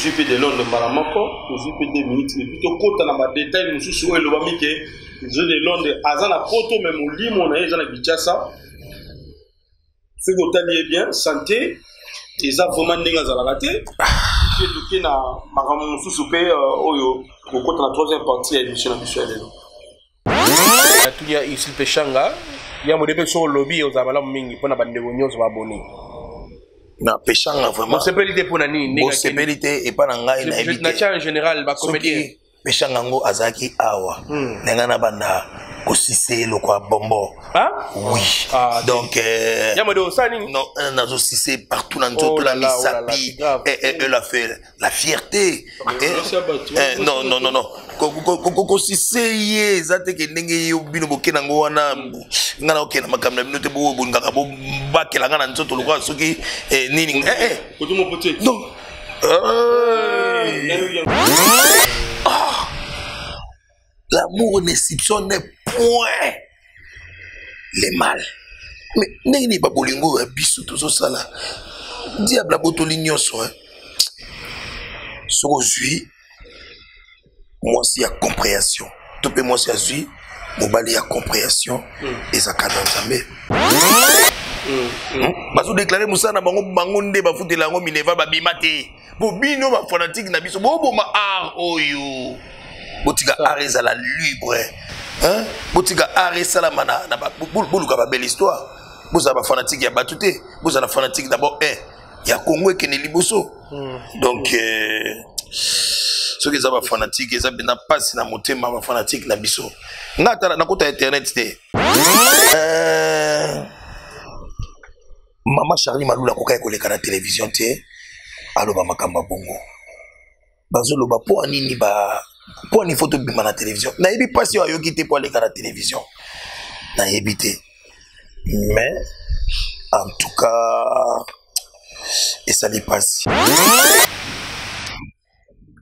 Tozwi mpe de Londres mbala moko, tozwi mpe 2 minutes et puis tokɔta na badetail mosusu oyo elobami ke José de Londres aza na Poto, mais molimo na ye eza na Kinshasa. Soki otali ye bien, santé eza vraiment ndenge azalaka te. Mpe toke na makambo mosusu mpe oyo kokɔta na troisième partie ya émission na biso ya lelo. Natuni ya Ursule Peshanga ya mode mpe soki olobi ozala malamu mingi mpona bandeko nyonso baabone. Na Peshanga, vraiment. Bosepeli te mpona nini? Bosepeli te epa na ngai, nayebi te. Natia en général bacomédien. Soki Peshanga yango azalaki awa na ngai, na banda kosise eloko ya bonbon. Ah? Oui. Ah, donc ya mode, osala nini? Non, nazosise partout na nzoto. Oh na là là, oh là là, misapi. c'est grave. Elle a fait la fierté. Merci à bato. Non, non, non, non, kosise ye eza te ke ndenge ye bino bokenda yango wana. Ngai naokenda makambo na bino te. Bolingaka bobakela ngai na nzoto lokola soki nini. Koto moko te. Donc ah, l'amour ne soupçonne point le mal. Mais ndenge nini babolingo oyo ya biso tozosala, diable abotoli nyonso, eh? Soki ozwi mwasi ya compréhension to mpe mwasi azwi mobali ya compréhension, eza kado ya Nzambe. Bazodeklare mosala na bango, bango nde bafutela yango minerval, babima te. Po bino bafanatike na biso boboma art oyo. Botika art ezala libre, hein? Botika art esalama na boluka babelle histoire. Bozala bafanatike ya bato te, bozala fanatique d'abord ya Congo ekende liboso. Donc soki eza bafanatike, eza mpenza mpasi na motema. Bafanatike na biso, nga ata nakota internet te. Mama Charlie Malula akokaki koleka na télévision te, aloba makambo ya bongo. Bazoloba mpo anini ba mpo ani faut tobima na télévision. Nayebi mpasi oyo ayoki te mpo aleka na télévision, nayebi te. Mais en tout cas esali mpasi.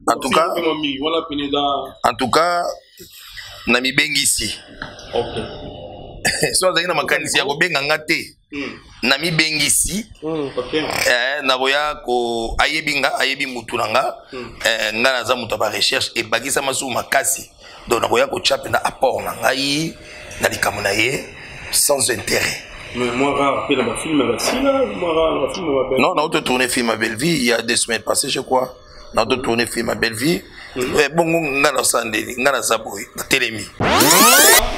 En tout cas, wana pene eza. En tout cas na mibengisi. So azalaki na makanisi ya kobenga nga te, na mibengisi. Nakoya ko ayebi nga, ayebi mutu na nga. Nga naza moto ya barecherche ebakisama suku makasi. Donc nakoya kotya mpenza apport na ngai na likambo na ye sans intérêt. Mais moi rare mpe na bafilme basila, moi rare na bafilme babel. Non, nauti tourner film à Bellevue il y a 2 semaines passées, je crois. Nauti tourner film à Bellevue. Bongo nga nasala ndeni? Nga naza boye, natelemi.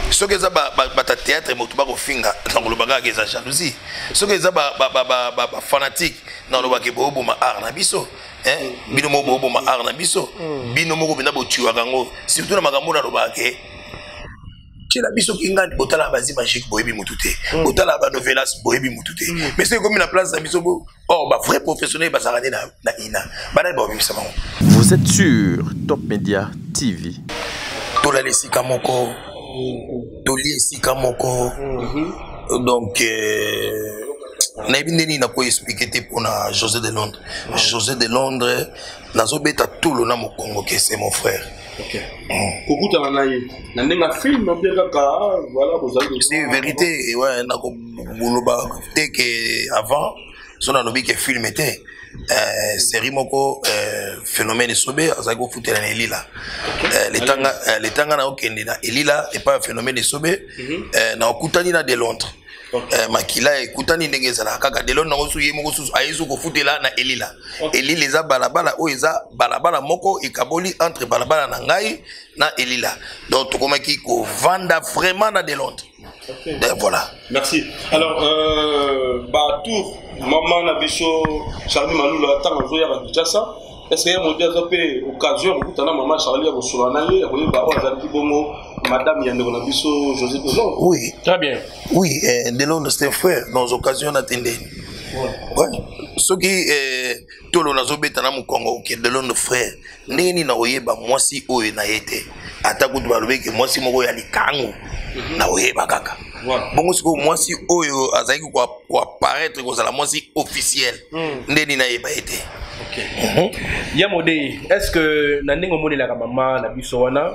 Soki eza bata théâtre, moto bakofinga, nakoloba kaka eza jalousie. Soki eza bafanatique, nalobaka booboma art na biso, hein? Bino moko booboma art na biso. Bino moko mpenza botiwaka yango, surtout na makambo nalobaka ke tiela biso kingani. Botala bazi magique, boyebi mutu te. Botala banovelas, boyebi mutu te. Mais soki ekomi na place na biso bo or bavrai professionnel bazalaka nde na ina banani babimisa bango. Vous êtes sur Top Media TV. Tolala esika moko, tolia esika moko. Donc nayebi nde nini nakoexplike te mpona José de Londres. José de Londres, nazobeta tolo na mokongo ke c'est mon frère. Kokutana na ye na ndenge ya film bien kaka, voilà, bozali. C'est vérité, ouais. Nakoloba te ke avant so nalobi ke film te, série moko Phénomène Esobe azalaki kofutela na Elila. Letanga na okende na Elila epai ya Phénomène Esobe, na okutani na de Londres. Makila ekutani ndenge ezalaka kaka. De Londres nango su ye moko susu aye su kofutela na Elila. Elila eza balabala oyo, eza balabala moko ekaboli entre balabala na ngai na Elila. Donc tokomaki kovanda vraiment na de Londres. Donc, voilà. Merci. Alors, batour mama na biso Charlie Malula, ntango azoyaka Kinshasa, est ce que ye modi aza mpe occasion ya kokutana mama Charlie, ya kosolola na ye, ya koyeba oyo azalaki bongo madame ya ndeko na biso José de Londres? Oui. Très bien. Oui, de Londres, c'est un frère. Dans occasion na tendeni, ouais. Soki tolo nazobeta na mokongo oke de Londres frère, ndenge nini nakoyeba mwasi oyo na ye te? Ata kutu balobeki mwasi moko ya likangu, nakoyeba kaka. Bongo sikoyo mwasi oyo azalaki koapparaître kozala mwasi officiel, nde nini nayeba ye te? Ya mode, est ce que na ndenge omonelaka mama na biso wana,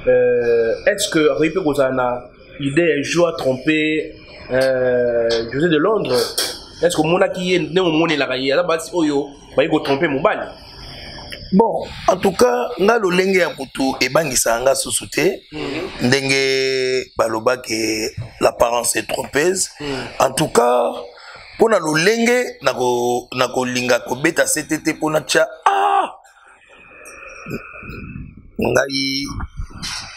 est ce que akoki mpe kozala na idée ya jour tromper José de Londres? Est ce que omonaki ye ndenge omonelaka ye, aza basi oyo bayi kotrompe mobali? Bon, en tout cas, nga lolenge ya mutu ebangisaka nga susu te. Ndenge balobaki, l'apparence est trompeuse. En tout cas, mpona lolenge nakolinga kobeta sete te mpona tya ngai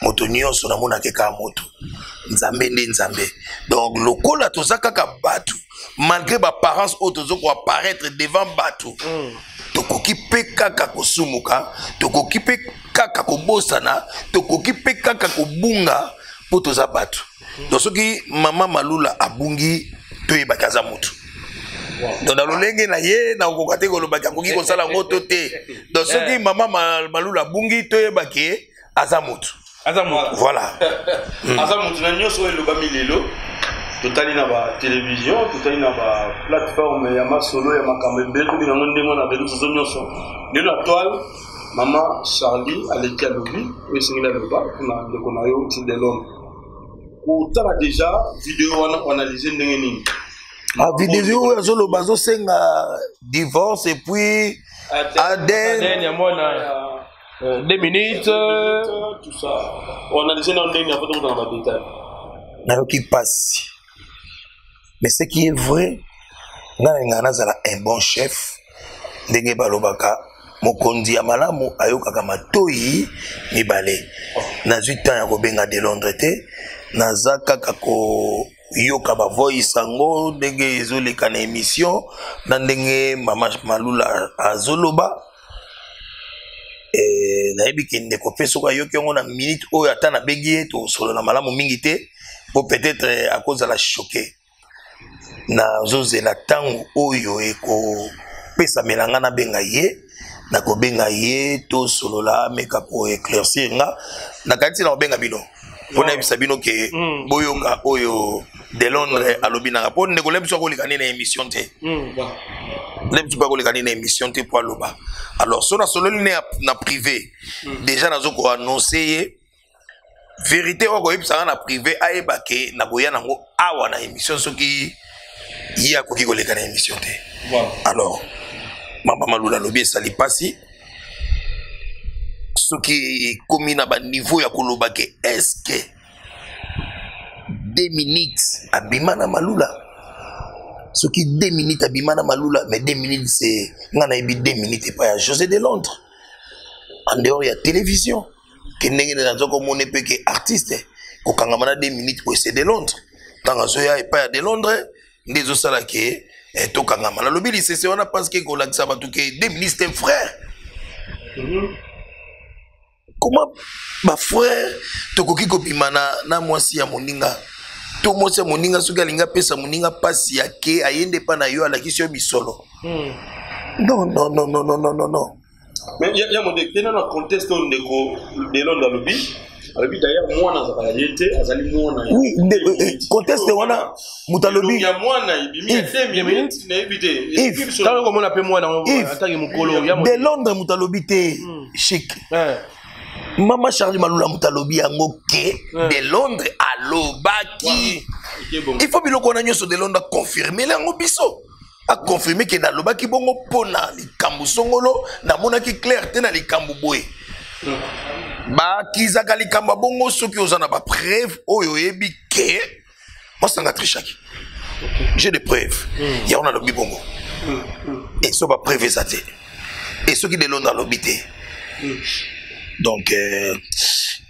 moto nyonso namonaka kaka moto, Nzambe nde Nzambe. Donc lokola toza kaka bato, malgré baapparence oyo toza koapparaître devant bato, tokoki mpe kaka kosumuka, tokoki mpe kaka kobosana, tokoki mpe kaka kobunga, mpo toza bato. Donc soki mama Malula abungi, toyebaki aza motu. Donc na lolenge na ye, nakokoka te kolobaki akoki kosala yango to te. Donc soki mama Malula abungi, toyebaki aza motu. Aza motu. Voilà. Aza motu. Na nyonso oyo elobami lelo, totali na batelevizio, totali na baplateforme ya masolo ya makambo ebele, tobenga yango ndenge na réseau sociaux nyonso lelo na toile, mama Charlie aleki, alobi oyo esengeli aloba mpona ndeko na yo ti de Londres. Kotala déjà video wana, oanalyse ndenge nini? Ah, video oyo azoloba, azosenga divorce et puis ADN. ADN ya mwana, 2 minutes. Tout ça, oanalyse na ndenge apo tokotana badetail. Nayoki mpasi, mais ce qui est vrai, ngai nalingaka nazala un bon chef. Ndenge balobaka, mokonzi ya malamu ayokaka matoi mibale. Nazwi temps ya kobenga de Londres te, naza kaka koyoka bavoice yango ndenge ezoleka na émission, na ndenge mama Malula azoloba. Nayebi ke ndeko mpe soki ayoki yango na minute oyo, ata nabengi ye, tosolola malamu mingi te, po peut-être akozala choqué. Nazozela ntango oyo ekopesamela nga nabenga ye. Nakobenga ye, tosolola, ameka koéclaircir nga. Nakanisi na kobenga bino mpo nayebisa bino ke boyoka oyo de Londres alobi nanga, mpo ndeko le biso akoleka nde na émission te, nde biso mpe akoleka nde na émission te mpo aloba. Alors so nasololi ne na privé, déjà nazo koannonce ye vérité oyo akoyebisanga na privé, ayeba ke nakoya nango awa na émission soki ye akoki koleka na émission te. Alors mama Malula alobi esali mpasi soki ekomi na baniveau ya koloba ke est-ce 2 minutes abima na Malula. Soki 2 minutes abima na Malula, mais 2 minutes, c'est nga nayebi 2 minutes epai ya José de Londres en dehors ya télévision, ke ndenge nde naza komona mpe ke artiste kokangama na 2 minutes po ese de Londres, ntango azoya epai ya de Londres nde ezosala ke tokangama. Nalobi lisese wana parce que kolakisa bato ke 2 minutes, c'est un frère. Comment bafrère tokoki kobima na mwasi ya moninga, to mwasi ya moninga soki alingi apesa moninga mpasi ya ke ayende epa na yo, alakisi yo bisolo? Non, non, non, non, non, non, non, non. Mais ya monde te na contexte oyo ndeko de Londres alobi, alobi d'ailleurs mwana azalaka ya ye te, azali mwana. Oui, contexte wana moto alobi ya mwana ebimi ya 2 minutes, nayebi te. Ntango komona mpe mwana atangi mokolo. De Londres moto alobi te, chic. Mama Charlie Malula moto alobi yango ke de Londres alobaki. Il faut biloko wana nyonso de Londres aconfirme yango biso, aconfirme ke nalobaki bongo mpo na likambo songolo, namonaki clair te na likambo boye. Bakizaka likambo ya bongo soki oza na bapreuve oyo oyebi ke mwasanga trichaki. J'ai des preuves, yango nalobi bongo. E so bapreuve eza te, e soki de Londres alobi te, donc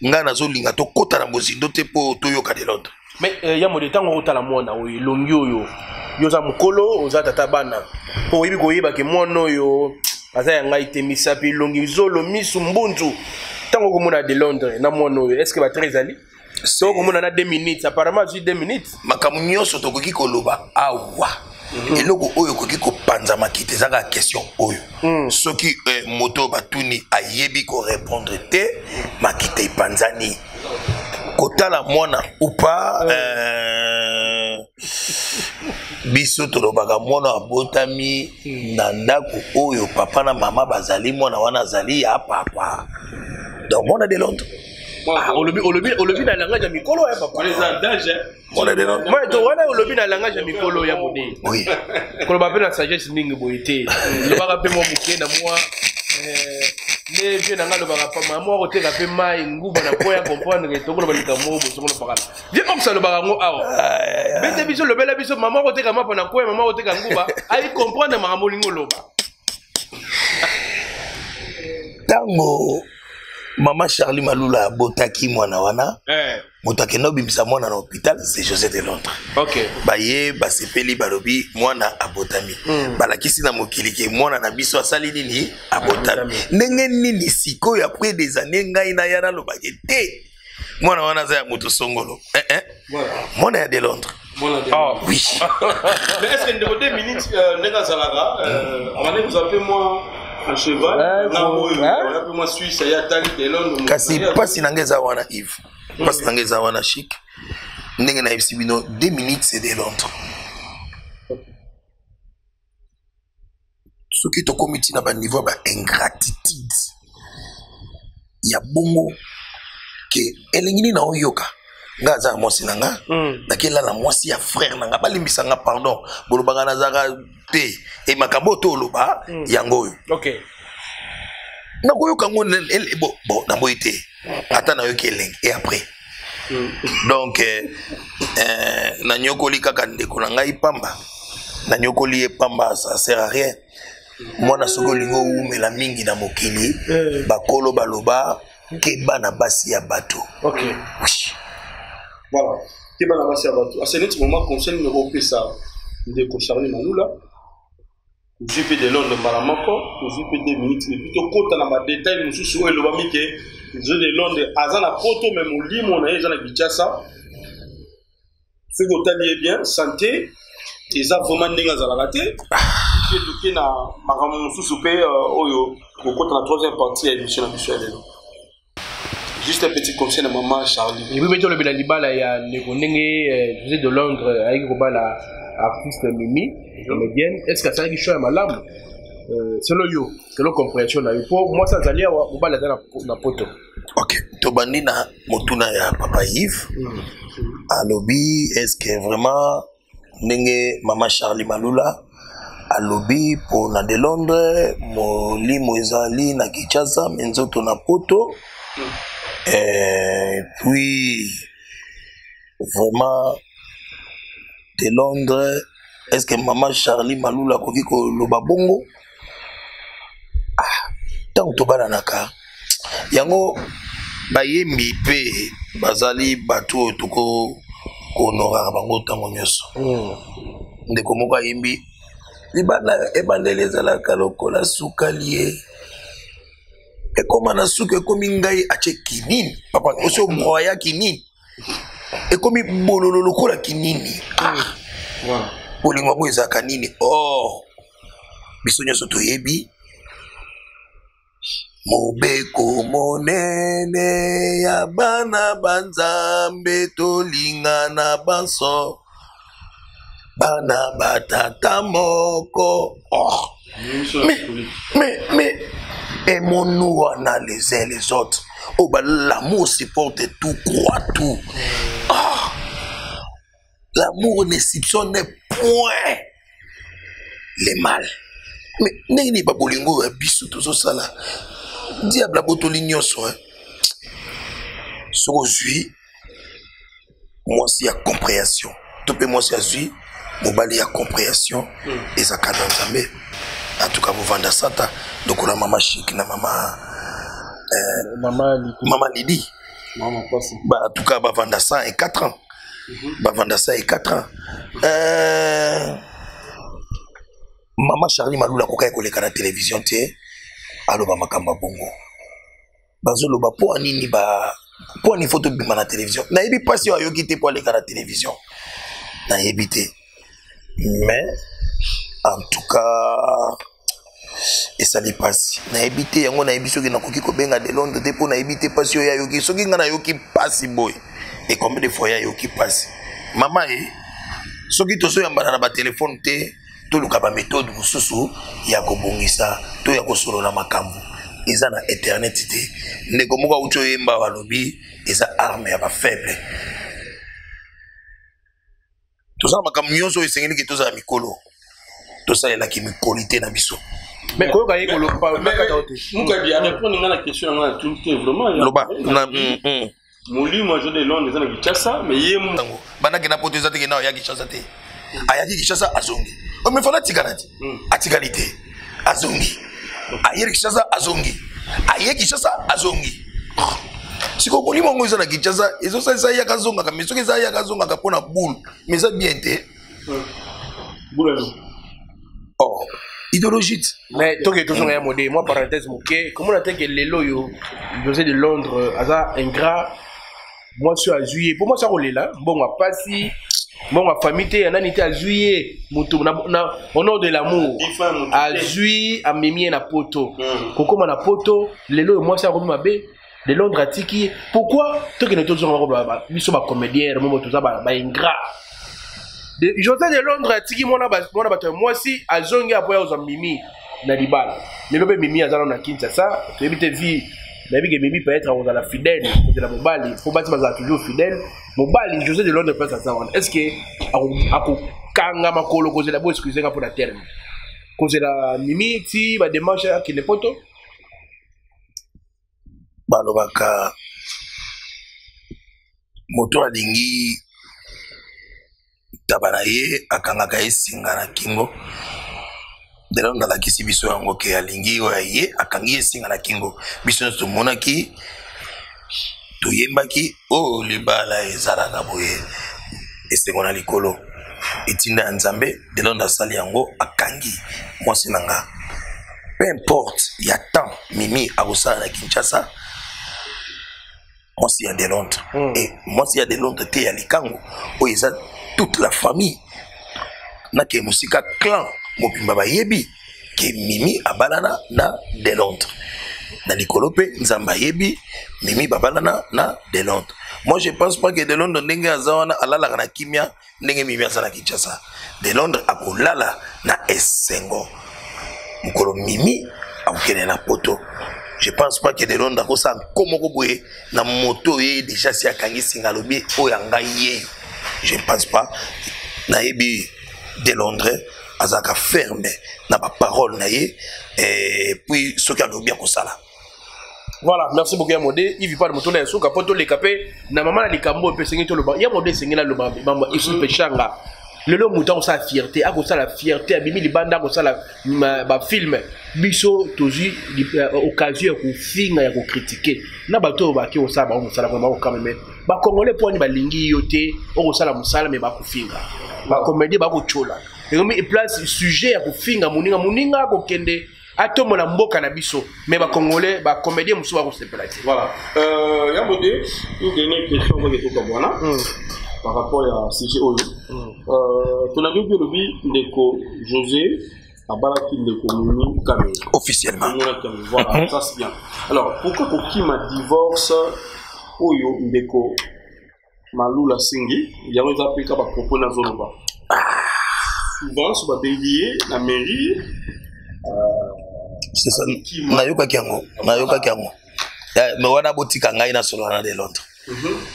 ngai nazolinga tokɔta na mozindo te mpo toyoka de Londres. Mais ya mode, ntango otala mwana oyo, elongi oyo, yo oza mokolo, oza tata bana, mpo oyebi koyeba ke mwana oyo aza ya ngai te, misapi, elongi, zolo, misu, mbunzu. Ntango okomona de Londres na mwana oyo, est ce que batre ezali so okomona na 2 minutes? Apparemment azwi 2 minutes. Makambo nyonso tokoki koloba awa, eloko oyo ekoki kopanza makita eza kaka question oyo. Soki moto oyo batuni ayebi korépondre te, makita epanzani. Kotala mwana ou pas, biso tolobaka mwana abotami na ndako oyo papa na mama bazali, mwana wana azali ya papa. Donc mwana de Londres. Ah, olobi na langage ya mikolo ya papa. Mwana de Londres. To wana olobi na langage ya mikolo ya mode. Oui. Koloba mpe na sagesse mingi boye te, lobaka mpe mwa moke na mwa Nde vie na ngai alobaka pa mama akoteka mpe mai nguba na po ya comprendre ke tokoloba likambo moko bosongolo pakala. Vie comme ça alobaka yango awa. Bete biso lobela biso mama akoteka mapa na koya mama akoteka nguba ayi comprendre makambo olingi oloba. Ntango mama Charlie Malula abotaki mwana wana eh. Moto akenda obimisa mwana na hôpital, c'est José de Londres. Baye basepeli, balobi mwana abotami. Balakisi na mokili ke mwana na biso asali nini, abotami. Ndenge nini sikoyo après des années ngai naya nalobaki te mwana wana aza ya moto songolo eh, eh. Mwana ya de Londres. Oh. Oui. Mais est-ce que ndeko 2 minutes ndenge azalaka abandaki kozala mpe mwa en cheval na oyo wana mpe mwa Suisse ya tali de Londres? Kasi mpasi na ngai eza wana, Yves, mpasi na ngai eza wana, chic. Ndenge nayebisi bino, 2 minutes c'est de Londres. Soki tokomi ntina baniveau ya baingratitude ya bongo ke elengi nini naoyoka? Nga aza ya mwasi na nga, nakelala mwasi ya frère na nga. Balimbisa nga, pardon, bolobaka nazalaka te e makambo oyo to oloba yango oyo. Nakoyoka yango bon, naboyi te, ata nayoki elengi et après donc nanyokoli kaka ndeko na ngai pamba, nanyokoli ye pamba, ça sert à rien. Mwana, soki olingi owumela mingi na mokili, bakolo baloba keba na basi ya bato. Oui. Voilà, keba na basi ya bato. Ase neti moment conseil nini okopesa ndeko Charlie Malula? Ozwi mpe de Londres mbala moko, ozwi mpe 2 minutes et puis tokɔta na badetail mosusu oyo elobami ke José de Londres aza na poto mais molimo na ye eza na Kinshasa. Soki otali ye bien, santé eza vraiment ndenge azalaka te. Mpe toke na makambo mosusu mpe oyo kokɔta na troisième partie ya émission na biso ya lelo. Juste un petit conseil na mama Charlie. Et puis mpe tolobela libala ya ndeko, ndenge José de Londres ayaki kobala artiste Mimi, comédienne. Est ce que asalaki choix ya malamu selon yo, selon compréhension na yo? Mpo mwasi azali awa, mobali aza na poto. Ok, tobandi na motuna ya papa Yves. Alobi est ce que vraiment ndenge mama Charlie Malula alobi mpona de Londres, molimo ezali na Kinshasa mais nzoto na poto? Puis vraiment de Londres, est ce que mama Charlie Malula akoki koloba bongo? Ah, ntango tobalanaka yango, bayembi mpe bazali bato oyo toko kohonoraka bango ntango nyonso. Ndeko moko ayembi libala ebandeli ezalaka lokola sukali ye ekóma na suka ekomi ngai atie kinini. Papa osi obroya kinini, ekomi bololo lokola kinini. Ah, bolingo yango ezalaka nini? Or biso nyonso toyebi mobeko monene ya bana banzambe: tolingana banso, bana batata moko. Oh. Mais aimons-nous wana les uns les autres. Oh bah, l'amour supporte tout, croit tout. Ah, l'amour ne soupçonne point le mal. Mais ndenge nini babolingo oyo ya biso tozosala, diable abotoli nyonso? Soki ozwi mwasi ya compréhension to mpe mwasi azwi mobali ya compréhension, eza kado ya Nzambe. En tout cas bovanda sata lokola mama Chik na mama mama Lidi. Mama Lidi. Ba, en tout cas bavanda 104 ans, bavanda 104 ans. Mama Charlie Malula akokaki koleka na télévision te aloba makambo ya bongo. Bazoloba mpo anini ba mpo ani faut tobima na télévision. Nayebi mpasi oyo ayoki te mpo aleka na télévision, nayebi te. Mais en tout cas esali mpasi, nayebi te yango. Nayebi soki nakoki kobenga de Londres te mpo nayebi te mpasi oyo ayoki. Soki ngai nayoki mpasi boye, et combien de fois ye ayoki mpasi? Mama ye, soki tozoyambana na batelefone te, toluka baméthode mosusu ya kobongisa to ya kosolola makambo. Eza na internet te. Ndeko moko auti oyemba, balobi eza arme ya bafaible. Toza na makambo nyonso oyo esengeli ke tozala mikolo, tosalelaki mikoli te na biso. Mais koyoka ye koloba nakata yo te. Mukadi arépondre nga na question na nga na tuni te vraiment. Loba na Molimo ya José de Londres eza na Kinshasa, mais ye yango bandaki na poto eza te ke na ayaki Kinshasa te, ayaki Kinshasa azongi. Mais fana atikala te, atikali te, azongi, aye Kinshasa azongi, aye Kinshasa azongi. Sikoyo molimo yango eza na Kinshasa, ezosalisa ayaka azongaka, mais soki eza ayaka azongaka mpo na boule, mais eza bien te. Boule? Oh, idéologie te. Mais toke tozonga ya mode, mwa parenthèse moke. Komona te ke lelo oyo José de Londres aza ingrat. Mwasi oyo azwi ye, mpo mwasi akolela mbongo apasi, mbongo ya famille te, ya nani te, azwi ye moto na au nom de l'amour, azwi, amemi ye na poto. Kokóma na poto lelo oyo, mwasi akomi mabe, de Londres atiki ye. Pourquoi? Tokende tozonga moko, biso bacomédien momo toza baingrat. José de Londres atiki mwana bato ya mwasi, azongi apo ya kozwa Mimi na libala. Lelo mpe Mimi aza nano na Kinshasa, toyebi te vie. Nayebi ke Mimi peut-être akozala fidèle kozela mobali, mpo basi bazala toujours fidèle. Mobali José de Londres place aza wana, est ce que akokanga makolo kozela bo, excuse nga mpona terme, kozela Mimi ti badémarche akende poto? Balobaka moto alingi taba na ye, akangaka ye singa na kingo. Delonde alakisi biso yango ke alingi oyo ye, akangi ye singa na kingo. Biso nyonso tomonaki, toyembaki oyo libala ezalaka boye, esengo na likolo, etinda ya Nzambe. Delonde asali yango, akangi mwasi na nga. Peu importe ya temps Mimi akosala na Kinshasa, mwasi ya de Londres e mwasi ya de Londres te, ya likango oyo eza toute la famille nake mosika, clan mobimba bayebi ke Mimi abalana na de Londres. Na likolo mpe Nzambe ayebi Mimi babalana na de Londres. Moi, je pense pas que de Londres, ndenge aza wana, alalaka na kimia ndenge Mimi aza na Kinshasa. De Londres akolala na esengo mokolo Mimi akokende na poto. Je pense pas que de Londres akosala nko moko boye na moto oyo ye déjà si akangi singa, alobi oyo ya ngai ye. Je ne pense pas. Nayebi de Londres azalaka ferme na baparole na ye, et puis soki alobi, akosala. Voilà, merci beaucoup ya Mode. Ivi pa moto na ya suka po toleka mpe na mama na likambo oyo mpe esengi toloba. Ya Mode, esengeli aloba mambo esupe shanga. Lelo moto akosala fierté, akosala fierté, abimi libanda, akosala bafilm. Biso tozwi occasion ya kofinga, ya kocritiquer na bato oyo baki kosala bango mosala kuna, bakokama. Me bacongolais, mpo wani balingi yo te okosala mosala, me bakofinga, bacomédien bakotyola. Ekomi place sujet ya kofinga moninga, moninga akokende atombola mboka na biso, mais bacongolais, bacomédien mosusu bakosepela te. Voilà, ya Mode, une dernière question oyo etokabwana par rapport ya sujet oyo. Tolandi obi olobi ndeko José abalaki ndeko Mimi Kamere. Officiellement. Voilà, ça c'est bien. Alors pourquoi kokima divorce oyo ndeko Malula asengi yango? Eza mpe ka bapropos nazoloba souvent, so babengi ye na mairie. C'est ça, nayokaki yango, nayokaki yango. Mais wana botika ngai nasolola na de Londres,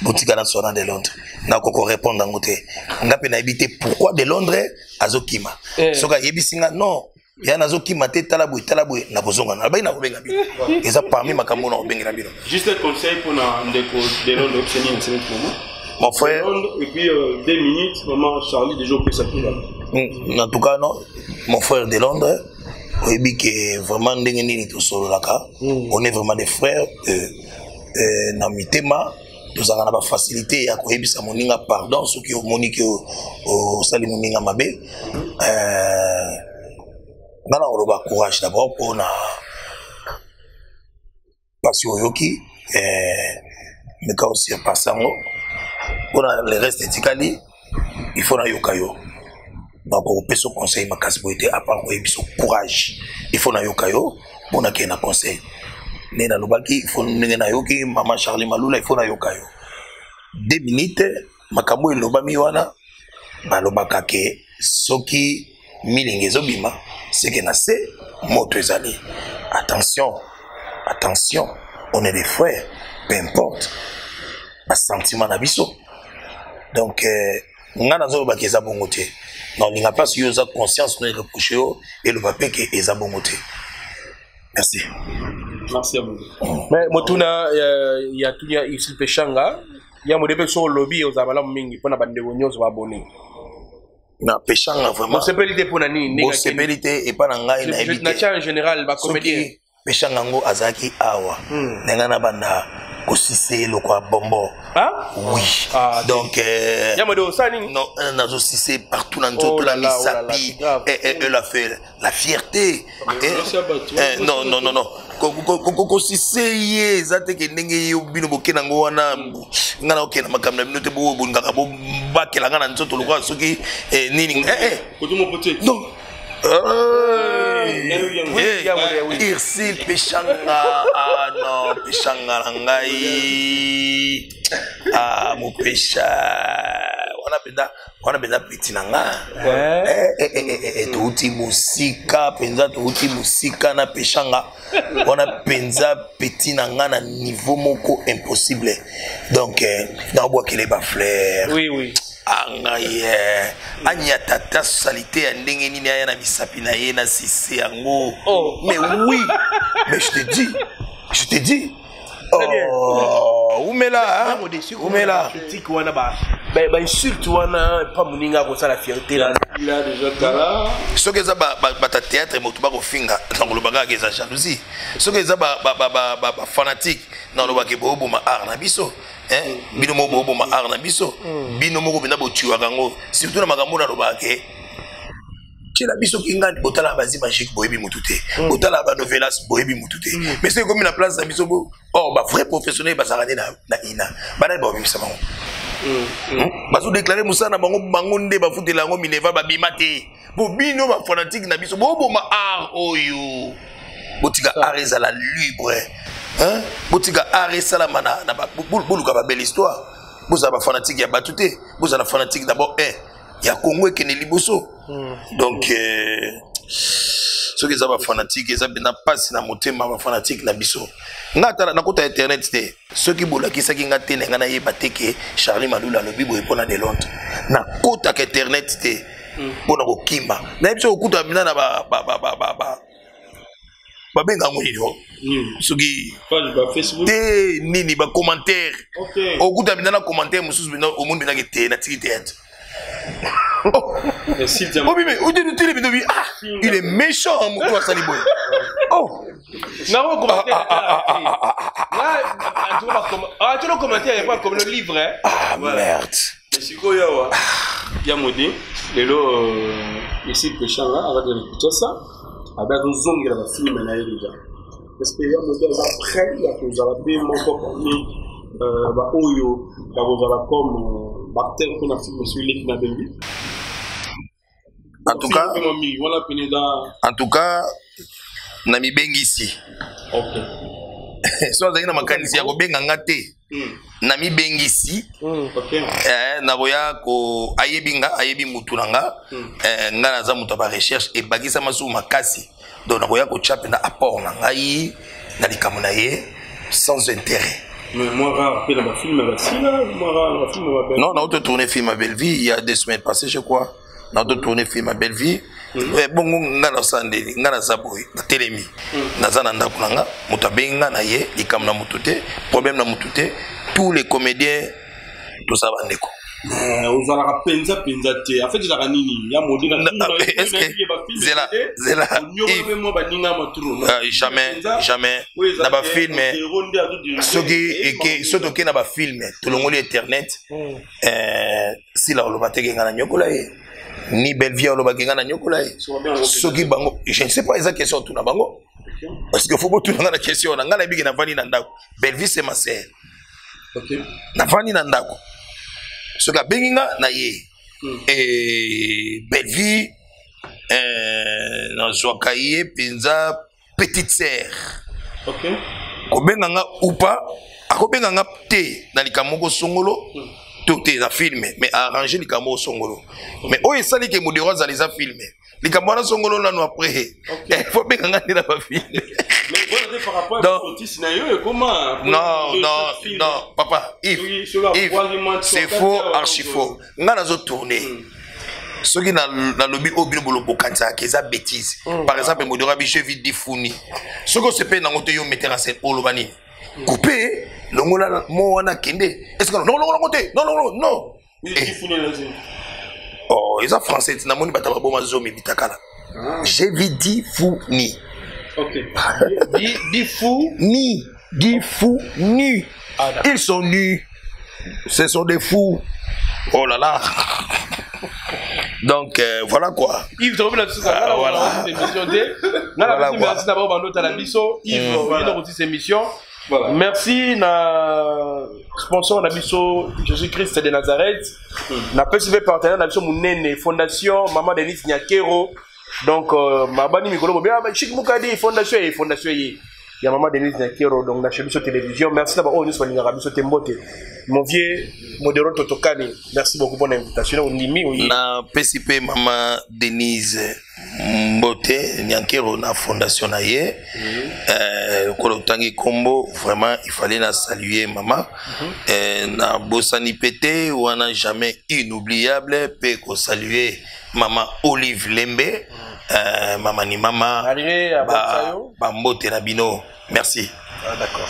botika nasolola na de Londres. Nakoki korépondre yango te. Nga mpe nayebi te pourquoi de Londres azokima. Soki ayebisi nga non, ya nazokima te, tala boye, tala boye, nakozonga, nabai, nakobenga bino. Eza parmi makambo na kobengela bino. Juste un conseil mpona ndeko de Londres, obseni na semaine moment. Mon frère. Et puis 2 minutes, maman Charlie déjà opesaki. En tout cas non, mon frère de Londres, oyebi ke vraiment ndenge nini tosololaka, on est vraiment des frères na mitema. Tozalaka na bafacilité ya koyebisa moninga pardon soki omoni ke osali moninga mabe. Nga na koloba courage d'abord mpona mpasi oyoki, meka osurpasse yango. Mpona le reste etikali, il faut nayoka yo. Donc okopesa conseil makasi boye te, à part koyebisa courage, il faut nayoka yo mpona kee na conseil. Nde nalobaki, il faut ndenge nayoki mama Charlie Malula, il faut nayoka yo 2 minutes. Makambo elobami wana, balobaka ke soki milingi ezobima, seke na se moto ezali. Attention, attention, on est des frères, peu importe basentiment na biso. Donc nga nazolobaka eza bongo te. Na olinga place yo oza conscience no ereproche yo, eloba mpe ke eza bongo te. Merci. Merci à vous. Mais motuna ya tunya Isil Peshanga, ya mode mpe so olobi ozala malamu mingi mpona bandeko nyonso baabone. Na Peshanga vraiment. Bosepeli te mpona nini? Bosepeli te epa na ngai, nayebi te. Natia en général bacomédien. Soki Peshanga yango azalaki awa, na ngai na banda kosise eloko ya bonbon. Ah? Oui. Ah, donc ya mode osala nini? Non, nazosise partout na nzoto. Oh na là là, oh là là, misapi. c'est grave. Elle a fait la fierté. Merci à bato. Non, non, non, non, kosise ye eza te ke ndenge yo bino bokende yango wana. Ngai na okende makambo na bino te. Bolingaka bobakela ngai na nzoto lokola soki nini. Koto moko te. Non. Oui, oui, oui. Irsil Peshanga, ah non, Peshanga na ngai, ah mopesha wana mpenza, wana mpenza petit na nga. Touti mosika mpenza, touti mosika na Peshanga wana mpenza, petit na nga na niveau moko impossible. Donc naobwakele bafleur. Oui, oui. Angai anya tata salité ya ndenge nini aya na misapi na ye na sise yango. Oh. Mais oui, mais je te dis, je te dis. Bien. Oh, umela, hein? Umela. Critique wana, bainsulte wana pa moninga akosala fierté na Il a déjà kala. Soki eza bata théâtre moto bakofinga, nakoloba kaka eza jalousie. Soki eza bafanatique, nalobaka booboma art na biso, hein? Bino moko booboma art na biso, bino moko mpenza botuaka yango, surtout na makambo nalobaka ke tiela biso kingani. Botala bazi magique, boyebi mutu te. Botala banovelas, boyebi mutu te. Mais soki ekomi na place na biso bo or bavrai professionnel bazalaka nde na ina banani babimisa bango. Bazodéclarer mosala na bango, bango nde bafutela yango minerval, babima te. Po bino bafanatique na biso boboma art oyo. Botika art ezala libre, hein? Botika art esalama na boluka babelle histoire. Bozala bafanatique ya bato te, bozala fanatique d'abord un ya Congo ekende liboso. Donc soki eza bafanatique, eza mpenza mpasi na motema. Bafanatique na biso, nga ata nakota internet te. Soki bolakisaki nga te, na ngai nayeba te ke Charlie Malula alobi boye mpona de Londres. Nakotaka internet te mpona kokima. Nayebi soki okuta mina na babenga yango nini o? Soki Page ba Facebook. Te, nini, bacommentaire. Okuta mpenza na commentaire mosusu mpenza, omoni mpenzaki te, natiki théâtre. Insulte ya obime otele mpenza, obi ah, il est méchant, moto asali boye. Oh. Nango commentaire. Ah, ah, ah, Ah, tu le commentaire pas comme le livre, hein. Ah merde. Sikoyo awa ya modi lelo, esi Peshanga akati na Kinshasa, abe azozongela bafilme na ye déjà. Est ce que ya modi aza prêt ya kozala mpe moko parmi baoyo bakozala comme baacteur mpona film soki leki na bengi? En tout cas, mingi wana pene eza. En tout cas na mibengisi. So azalaki na makanisi ya kobenga nga te, na mibengisi. Nakoya ko ayebi nga, ayebi mutu na nga. Nga naza moto ya barecherche ebakisama suku makasi, donc nakoya kotya mpenza apport na ngai na likambo na ye sans intérêt. Mais moi rare mpe na bafilme basila, moi rare na bafilme babel. Non, nauti tourner film à Bellevue il y a 2 semaines passées, je crois. Nauti tourner film à Bellevue. Bongo nga nasala ndeni? Nga naza boye, natelemi, naza na ndako na nga. Moto abengi nga na ye, likambo na motu te, problème na motu te. Tous les comédiens tozala bandeko. Ozalaka mpenza mpenza te. En fait ezalaka nini ya modi na Est-ce que zela zela mpe mwa baninga maturo? Jamais, jamais. Na bafilme, soki eke, soki tokei na bafilme, tolongoli internet. Sila oloba teke nga na nyokola ye, ni Bellevie olobaki nga na nyokola ye. Soki bango, je ne sais pas, eza question otuna bango, parce que faut botuna nga na question wana. Nga nayebiki, navandi na ndako. Bellevie, c'est ma sœur. Navandi na ndako, soki abengi nga na ye. Bellevie, nazwaka ye mpenza petite sœur. Kobenga nga ou pas, akobenga nga te na likambo moko songolo to te na filme, mais arrange likambo moko songolo. Mais oyo esali ke modero azala, eza filme, likambo wana songolo nano. Après faut benga nga nde na bafilme. Non, non, non, papa Yves, Yves, c'est faux, archi faux. Nga nazotourne. Soki nalobi oyo bino bolobokanisaka eza bêtise. Par exemple, modero abi je vis difuni, soki osepeli nango te, yo metteur en scène oloba nini? Coupe, longola mo wana, kende. Est ce que non, longola yango te? Non, non, non. Oh, eza français. Namoni bato baboma zomi bitakala. J'ai vu difuni. Ok. Di fou. Ni di fou nu. Ah, ils sont nus, ce sont des fous, oh là là. Donc voilà quoi. Yves, tokomi na biso. Ah, voilà. Émission te nga na biso. Merci na bango bandotala biso. Yves, oyina kotisa émission. Voilà. Merci na sponsor na biso Jésus-Christ de Nazareth. Napesi mpe partenaire na biso monene, Fondation Mama Denis Nyakero. Donc mabani mikolo bobia Chik Mukadi, fondation ye, fondation ye ya Mama Denise Nyakero. Donc na chez biso télévision, merci na baoyo nyonso balingaka biso te. Mbote, mon vieux Modero Totokani, merci beaucoup pour l'invitation ondimi oye. Napesi mpe Mama Denise mbote Nyankero na fondation na ye. Lokola otangi nkombo, vraiment il fallait na saluer mama. Nabosani mpe te wana, jamais inoubliable mpe kosaluer Mama Olive Lembe, mama ni mama. Arrivé à bambote na bino, merci. Ah, d'accord.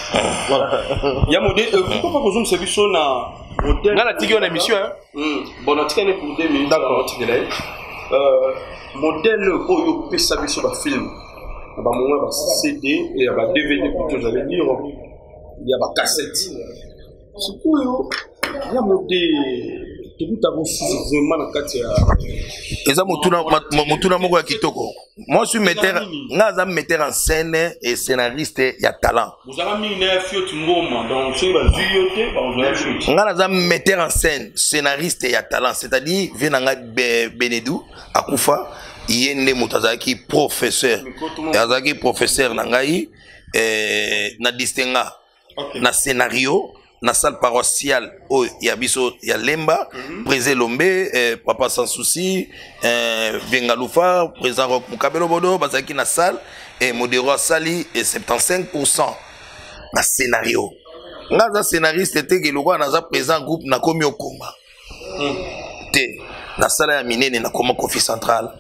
Voilà. Ya Mode, pourquoi pas kozongisa biso na modèle? Nga natiki yo na émission, hein? Bon, natikali pour 2 minutes. D'accord. Natikela ye modèle oyo opesa biso bafilm na bamongo ya baCD et ya baDVD, plutôt j'allais dire ya bacassette. Sikoyo ya Mode, tokutaka mosusu vraiment na kati ya Eza motuna moko ya kitoko. Moi, suis metteur, nga aza metteur en scène et scénariste ya talent. Bozalaka mingi na Fioti Ngoma, donc soki bazwi yo te, bakozwa Fioti. Nga naza metteur en scène, scénariste ya talent, c'est-à-dire vie na ngai Benedou akufa, ye nde moto azalaki professeur, azalaki professeur na ngai na distinga na scénario na salle paroissiale oyo ya biso ya Lemba. Président Lombe, papa Sans Souci, Vengalufa, président Rock Mukabelo Bodo bazalaki na salle et Modero asali et 75 na scénario. Nga aza scénariste te ke lokola naza président groupe nakomi okoma te. Nasala ya minene, nakoma Kofi Central,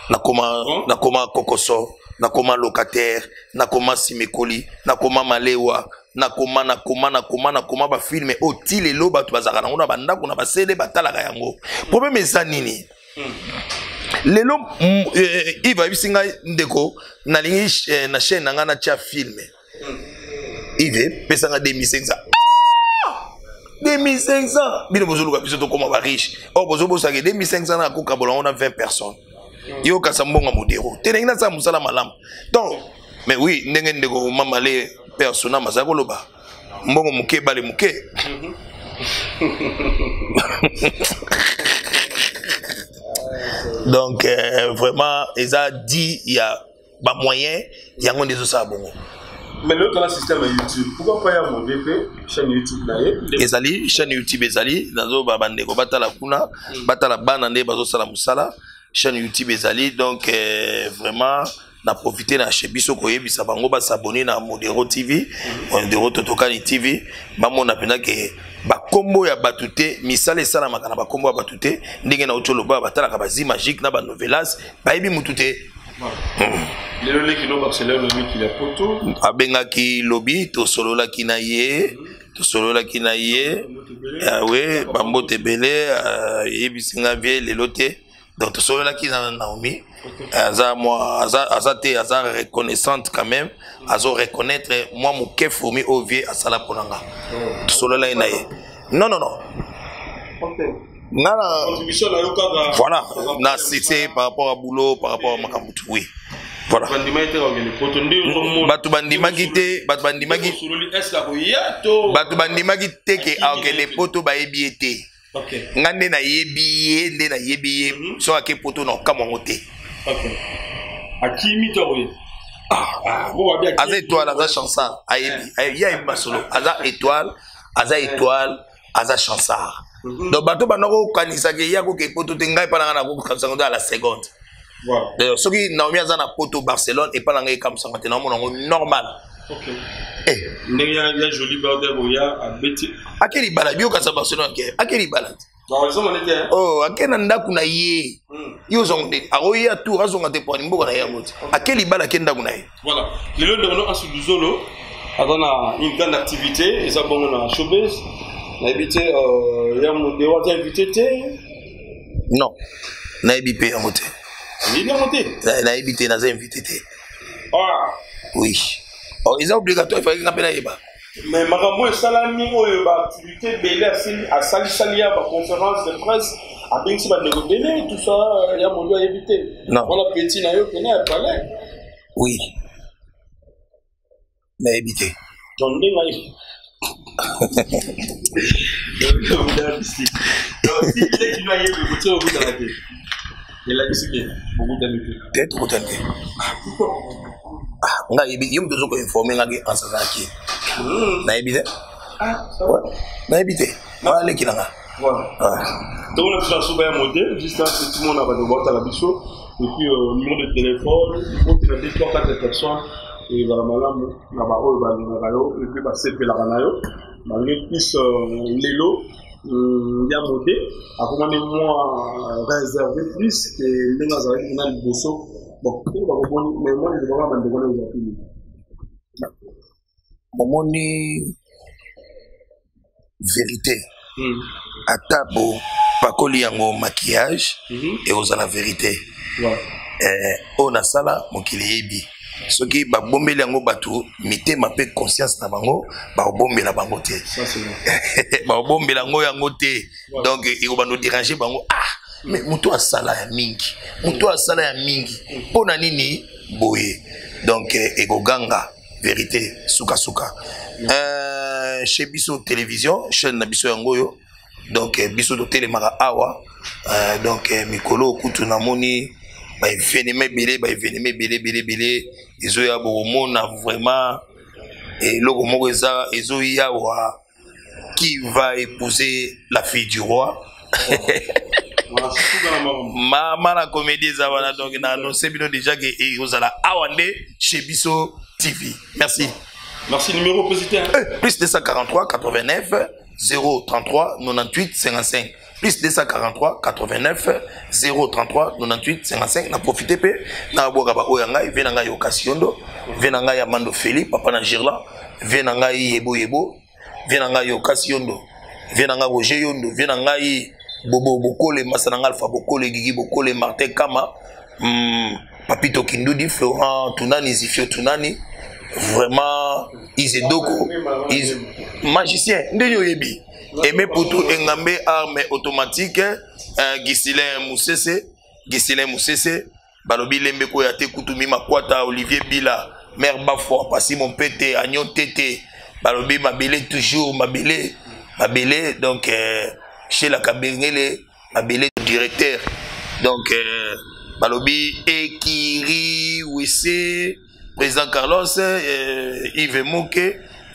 nakoma, nakoma Kokoso, nakoma Locataire, nakoma Simekoli, nakoma Malewa, nakoma, nakoma, nakoma, nakoma bafilm oyo ti lelo bato bazalaka nango na bandako na basele, batalaka yango. Problème eza nini lelo? Yves ayebisi ngai: "Ndeko, nalingi na chaîne na ngai natia film." Yves pesanga 2500. 2500, bino bozoluka biso tokóma bariche or bozobosaka 2500 na akokabola yango na 20 personnes. Yo okasa mbongo Modero te, ndenge nasala mosala malamu. Donc, mais oui, ndenge ndeko Mamale personnam aza koloba, mbongo moke ebale moke. Donc vraiment eza di ya bamoyen yango nde ezosala bongo. Mais l'autre na système ya YouTube, pourquoi pas ya Mode mpe chaîne YouTube na ye? Ezali chaîne YouTube, ezali. Nazoba bandeko batala kuna, batala bana nde bazosala mosala. Chaîne YouTube ezali. Donc vraiment na profite na chez biso koyebisa bango basabone na Modero TV, Modero Totokani TV, bamona mpenza ke bakombo ya bato te, misala esalamaka na bakombo ya bato te. Ndenge na uti oloba, batalaka bazi magique na banovelas, bayebi mutu te. Lelo leki no Barcelone mikili ya Poto. Abengaki lobi, tosololaki na ye, tosololaki na ye we bambote ebele. Ayebisi nga vie lelo te. Donc tosololaki na Naomi, aza mwa aza te, aza reconnaissante quand même, azo reconnaître mwa moke fourmi oyo vie asala mpo na nga. Tosololaki na ye. Non, non, non, nga na Contribution na yo kaka. Voilà, na succès par rapport à boulot, par rapport à makambo tu, oui, voilà. Bandimaki te kokende Poto nde ozomona. Bato bandimaki te, bato bandimaki. Osololi, est ce akoya to? Bato bandimaki te ke akokende Poto, bayebi ye te. Nga nde nayebi ye, nde nayebi ye. So ake Poto na okamwa yango te. Ok, akimi to akoya? Aza étoile, aza chansard, ayebi ye, ayebi masolo. Aza étoile, aza étoile, aza chansard. Donc bato banda kokanisaka ye akoke Poto te, ngai mpa na ngai nakokanisaka ngo à la seconde. D'ailleurs, soki Naomi aza na Poto, Barcelone, epa na ngai ekamusanga te, naomona yango normal. Ndenge ya Joli Berde koya abeti. Ake libala, biokasa Barcelone, ake libala te. Oh, ake na ndako na ye. Ye ozonga nde akoya tour azonga te pwani mboka na ye yango te. Ake libala ake ndako na ye. Voilà. Lelo ndeko no Ansu Luzolo aza na une grande activité eza bongo na showbiz. Nayebi te euh, ya modero aza invité te. Non. Nayebi mpe yango te. Nayebi yango te. Nayebi te naza invité te. Ah. Oui. Oh, eza obligatoire efalaki nga mpe nayeba. Mais makambo esalami oyo ba activité ebele asalisali ya ba conférence de presse abengisi bandeko ebele tout ça ya mondo ayebi te wana petit na yo pena ya palais. Oui, nayebi te. Donc ndenge ayebi elakisi te bokutani te. Te, tokutani te. Ah, nga yebi yo moto ozo koinforme nga ke anse azalaki. Nayebi te, nayebi te, wana leki na nga. Tomona biso na suka ya modèle juste un petit mot na bato baotala biso et puis euh, numéro de téléphone okina 2 3 4 personnes ezala malamu na baoyo balingaka yo et puis basepelaka na yo malgré plus euh, lelo ya mode akomani mwa réservé plus ke ndenge azalaki na liboso. Bon, ndenge bakomoni mais mwa lilobaka bandeko na eza pili. Omoni vérité, ata bopakoli yango maquillage, ekozala vérité. Oyo nasala mokili eyebi. Soki babombeli yango bato mitema mpe conscience na bango, bakobombela bango te, bakobombela yango yango te. Donc ekobanda odéranger bango. Ah, mais moto asala ya mingi, moto asala ya mingi, mpo na nini boye? Donc ekoganga vérité sukasuka. Chez biso télévision, chaîne na biso yango oyo. Donc biso totelemaka awa. Donc mikolo kutu namoni baévénement ebele, baévénement ebele ebele ebele ezoya. Bokomona vraiment eloko moko eza ezoyawa: qui va épouser la fille du roi? Mama na comédie eza wana. Donc na annonce bino déjà ke ekozala awa nde chez biso TV. Merci. Merci. Numéro président? Plus 243 89 033 98 55, plus 243 89 033 98 55. Na profite mpe nabwaka baoyo ya ngai, vie na ngai Okasiondo, vie na ngai ya Mando Feli, papa na Girlan, vie na ngai Yebo Yebo, vie na ngai Okasi Yondo, vie na ngai Roger Yondo, vie na ngai Bobo Bokole, masa na ngai Alpha Bokole, Gigi Bokole, Martin Kama, Papito Kindudi, Florent Tunani, Zifio Tunani, vraiment Isedoko Iz... magicien ndenge oyebi, Aimé Putu Engambe, arme automatique, Gisilin Musese, Gisilin Musese, balobi lembe koya te kutumi Makwata, Olivier Bila, mare Bafo, Pasi Mompete, Agnon Tete, balobi mabele toujours mabele mabele. Donc Shela Kabengele mabele directeur. Donc balobi Ekiri Wese, président Carlos, Yves Moke,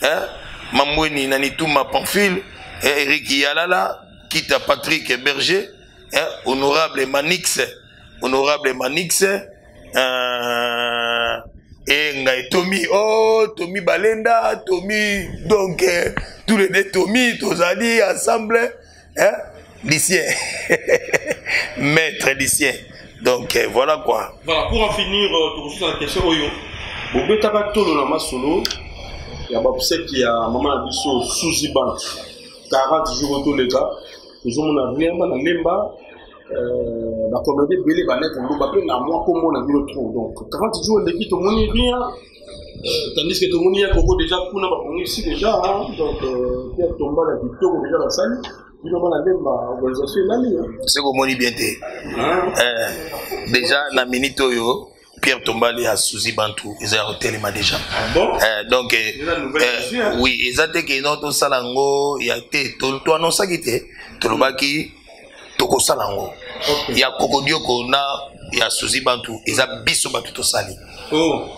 hein, Mambweni Nanituma, Pamphile, Eric Yalala Kita, Patrick Berger, hein, honorable Manix, honorable Manix, e ngai Tomi, oh Tomi Balenda, Tomi. Donc tous les deux Tomi tozali ensemble, hein, Lucien, maître Lucien. Donc voilà quoi. Voilà, pour en finir, tokosusa na question oyo bobetaka tolo na masolo ya babseki ya mama na biso Suzy Bank. 40 jours toleka, tozomona rien. Bana Lemba, bacomédie ebele banete ndoba mpe na mwa kombo na bino trop. Donc 40 jours eleki, tomoni rien, tandis que tomoni ya koko déjà kuna babongisi déjà, hein. Donc Pierre Tombale ya kitoko déjà basali bino bana Lemba, organisation elali. Soki omoni bien te, déjà na minute oyo Pierre Tombale ya Suzi Bantu eza ya kotelema déjà. Ah bon? Donc Eza nouvelle issue, hein? Oui, eza te ke no tosala yango ya te. Toannonsaki te, tolobaki tokosala yango. Ya Kokodioko na ya Suzi Bantu eza biso bato tosali. Oh,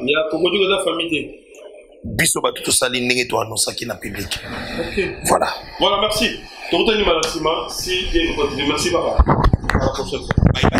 ya Kokodioko eza famille te? Biso bato tosali ndenge toannonsaki na public. Voilà. Voilà, merci. Tokutani mbala nsima si Dieu nous continue. Merci papa, à la prochaine fois. Bye bye.